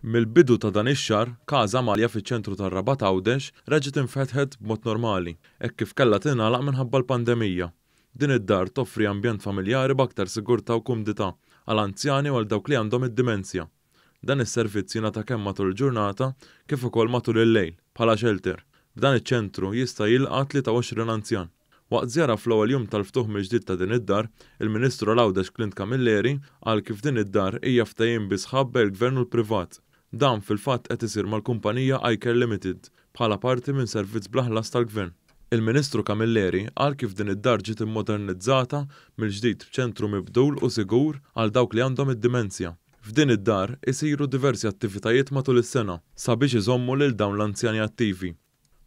Mill-bidu ta' dan ix-xahar, Casa Amalia fiċ-ċentru tar-Rabat Għawdex reġgħet infetħet b'mod normali, hekk kif kellha tingħalaq minħabba l-pandemija. Din id-dar toffri ambjent familjari b'aktar sigurtà u kumdità għal anzjani u għal dawk li għandhom id-dimensja. Dan is-servizz jingħata kemm matul il-ġurnata kif ukoll matul il-lejl, bħala xelter. B'dan iċ-ċentru jista' jilqa' 23 anzjan. Waqt żjara fl-ewwel jum tal-ftuħ mill-ġdid ta' din id-dar, il-Ministru għal Għawdex Clint Camilleri qal kif din id-dar hija ftehim bi sħab bejn il-Gvern u l-privat. Dan fil-fatt qed isir mal-kumpanija iCare Limited bħala parti minn servizz bla ħlas tal-Gvern. Il-Ministru Camilleri qal kif din id-dar ġiet immodernizzata mill-ġdid b'ċentru mibdul u sigur għal dawk li għandhom id-dimensja. F'din id-dar isiru diversi attivitajiet matul is-sena sabiex iżommu lil dawn l-anzjani attivi.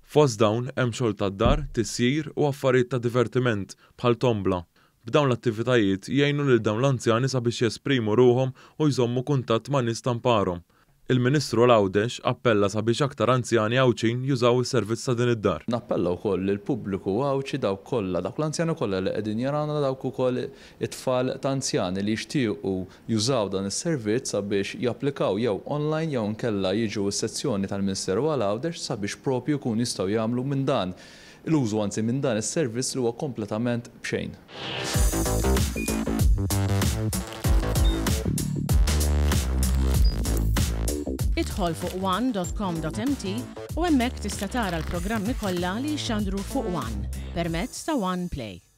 Fost dawn hemm xogħol tad-dar, tisjir u affarijiet ta' divertiment bħal tombla. B'dawn l-attivitajiet jgħinu lil dawn l-anzjani sabiex jesprimu ruħhom u jżommu kuntatt ma' nies ta' mparhom. Il-Ministru għal Għawdex appella sabiex aktar anzjani Għawdxin jużaw is-servizz ta' din id-dar. Nappella wkoll lill-pubbliku Għawdxi dawk kollha, dawk l-anzjani kollha li qegħdin jarawna, dawk ukoll it-tfal ta' anzjani li jixtiequ jużaw dan is-servizz sabiex japplikaw jew online jew inkella jiġu s-sezzjoni tal-Ministeru għal Għawdex sabiex propju jkunu jistgħu jagħmlu minn dan l-użu anzi minn dan is-servizz li huwa kompletament b'xejn. Idħol fuq one.com.mt u hemmhekk tista' tara l-programmi kollha li jixxandru fuq One permezz ta' One Play.